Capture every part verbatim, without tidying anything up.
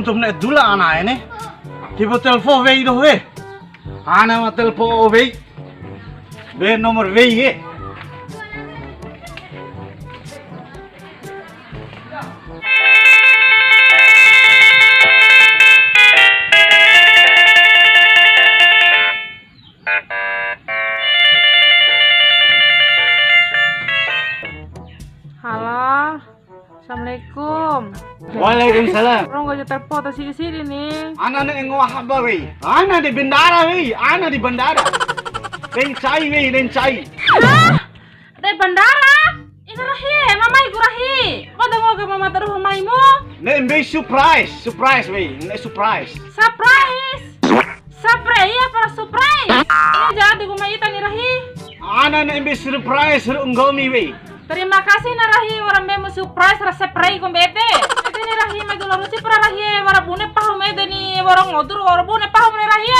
Tum ne'e dula ana ene. Tiba telpo wei doho e. Ana ma telpo wei. Be nomor wei e. Halo. Assalamualaikum. Waalaikumsalam. Rongga ja telpo ta sidi-sidi ni. Ana ne'e ngoa haba wei. Ana di bandara wei. Ana di bandara. Rencai wei, rencai. Hah? Di bandara? Ina rahi e, mamai ku rahi. Mada ngoa ke mama taruh mamaimu? Ne'e mbei surprise, surprise wei. Ne'e surprise. Surprise? Surprise apa surprise? Ini jadi ku mai ita ni rahi. Ana ne'e mbei surprise ru'u nggomi wei. Terima kasih na rahi, wara mbeimu surprise ra surprise kombi ede. Ede ni rahi, mai dula ruci pra rahi, wara bune pahu mede ni, wara ngodur, wara bune pahu mede rahi.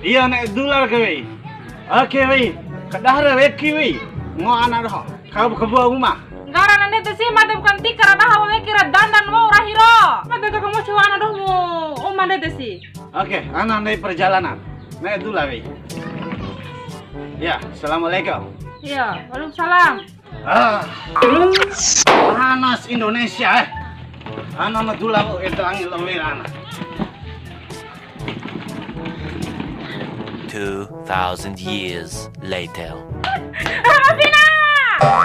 Iya, ne'e dula ke wei. Oke wei. Kadahara weki wei. Ngo ana doho. Kau kabua uma. Nggara na ndede si, made bukan tikara daha weki ra dandan wa'u rahi ro. Made ka kamu cuana doho mu uma ndede si. Oke, ana ndai perjalanan. Ne'e dula wei. Ya, assalamualaikum. Iya, waalaikumsalam. Ah, panas Indonesia eh. Ana ma dula wa'u eda angi lo wei ana. Two thousand years later. Rafina!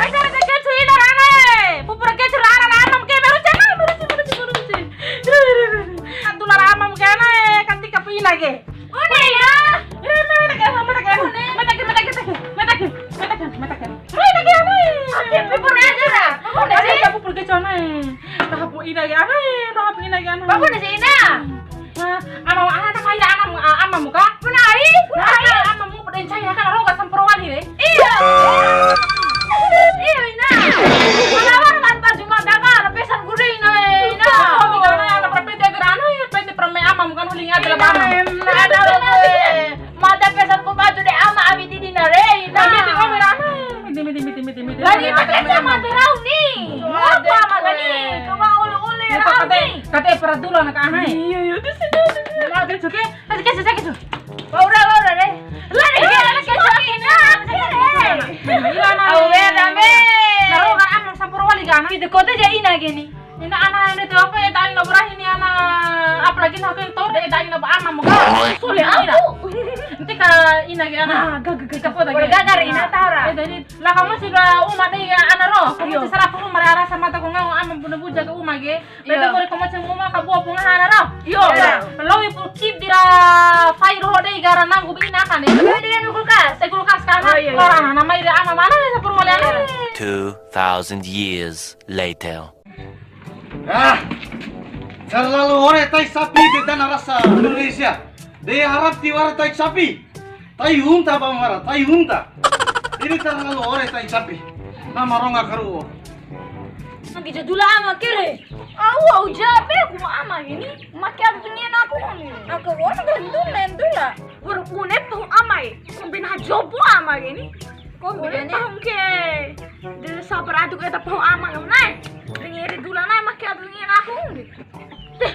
Ese ese kecu ina rana e. Pupura kecu rana rana ke baru cana baru cana baru cana baru cana. Antu la rama mukana e, kanti kapina ke. One ya. Mata ke, mata ke, mata ke, mata ke, mata ke, mata ke, mata ke. Mata ke, mata ke. Pupura kecu ra. Pupura kecu ra. Tahapu ina ke ana e, tahapu ina ke ana. Babu na si ina. Nah, ama, ana na maira ama mu, a-, ama mu ka? Punai, punai. Nah, ama mu pede ncai aka na roga sampuru wali re. Iya. Iya, ina. Mana wara kan pas Jumat aka, na pesan gure ina, ina. Oh, ina, ina, na pede gara anu, ya, pede perme ama mu kan, uling ada lah ama. Ina, ada lah. Mada pesan ku baju de ama abi di dina re, ina. Midi, midi, midi, midi, midi. Lagi pakai sama terau ni. Apa ama ni? Coba ulu-ulu rau ni. Kate, kate para dulu anak ana e. Iya, iya, di sini, di sini. Mau ke cuke? Kasih, kasih, kasih. Baura, baura re. Lah, ni dia anak ke cuke ina. Ina, ina. Au, be, be. Nah, roga kan ama sampuru wali kan? Itu kota ja ina gini. Ina ana ede tu apa, eda ina berahi ni ana, apalagi na ke tore eda ina ba ana muka. Sule ina. Nanti ka ina ke ana. Ah, gaga, gaga. Kita foto ke. Gaga ina tara. Eh, jadi lah kamu sih ba uma dei ana ro. Kamu sih sarap uma, rasa mata ko ngau ama buna buja ke uma ke. Bete kore kamu sih uma ka bua punga ana ro. Yo. Lo ibu kip dira fai ro dei gara nanggu ina kan. Dia kulkas. Eh, kulkas kan. Oh, iya, iya. Orang nama ida ama mana ya, sampuru wali ana. Two thousand years later. Ah, terlalu ore tai sapi di tanah rasa Indonesia. Dia harap tiwara tai sapi. Tai hunta bang wara, tai hunta. Ini terlalu ore tai sapi. Nama ronga karuo. Nang kija dula ama kere. Au, au ja, be aku ama ini. Make aku pengen aku ni. Aku wana kan dula, dula. Baru pune pau ama e. Sampai nah jobo ama ini. Kau beda ni. Pau ke. Dia sabar atu kata pau ama kamu nai. Dengeri dula nai, make atu dengeri aku. Deh.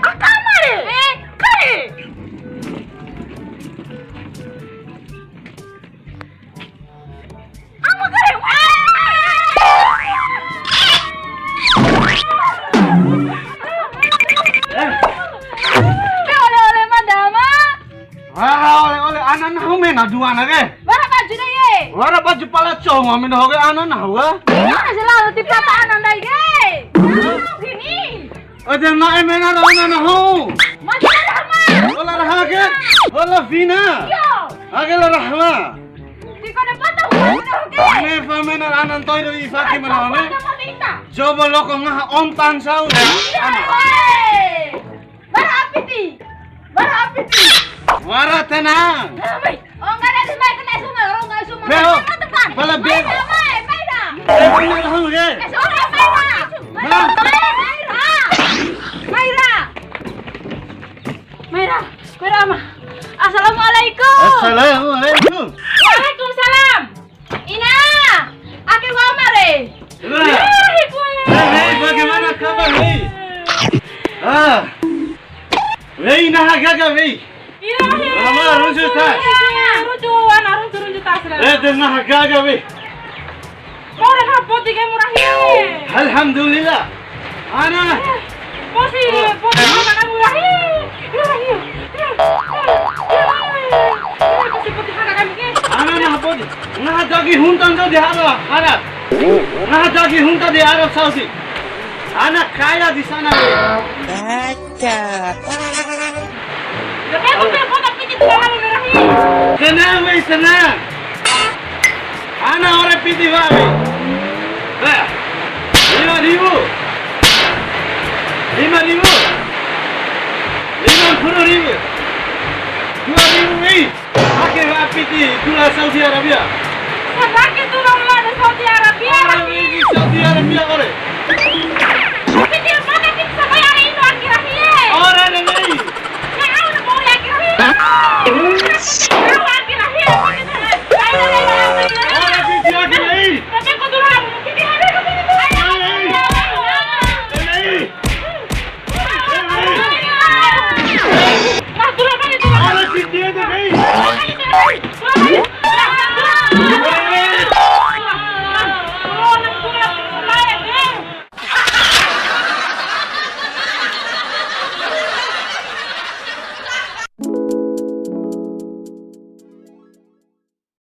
Aka ama re. Eh, kare. Ama kare. Ke ole-ole madama. Wara ole-ole ana nahu mena dua na ke. Wara baju dei e. Wara baju pala congo mena ho ke ana nahu ke. Mana selalu tipe apa ana ndai ke? Gini. Aja na'e mena ana nahu. Mati rahma. Wala raha ke. Wala fina. Yo. Ake la rahma. Tiko de patah. Mena ho ke. Nefa mena ana ntoi do ifaki mana one. Coba loko ngaha ontan sau. Iya. Bara api ti. Bara api ti. Wara tenang. Mai. Oh, enggak ada semai, kena semai, orang enggak semai. Beo. Mana teman? Pala beo. Mai dah, mai, mai dah. Eh, bener tahu, ya? Eh, sorry, mai dah. Hah? Mai, mai dah. Mai dah. Mai dah. Mai dah, Ama. Assalamualaikum. Assalamualaikum. Waalaikumsalam. Ina, ake wa ama re. Ina. Eh, hei, bagaimana kabar, hei? Ah, Wei, naha gaga, wei. Irahi. Rama, runcu tas. Runcu, ana runcu, runcu tas ra. Eh, de naha gaga, wei. Mora naha poti kai murahi. Alhamdulillah. Ana. Posi, poti kai murahi. Irahi. Posi poti kai murahi. Ana naha poti. Naha dagi hunta ndo di Arab, Arab. Naha dagi hunta di Arab Saudi. Ana kaya di sana, wei. Baca. Tenang, wei, tenang. Ana ore piti, wei. Nah, lima ribu. Lima ribu. Lima puluh ribu. Dua ribu, wei. Ake wa'u piti dula Saudi Arabia. Ake dula Saudi Arabia. Saudi Arabia, ore.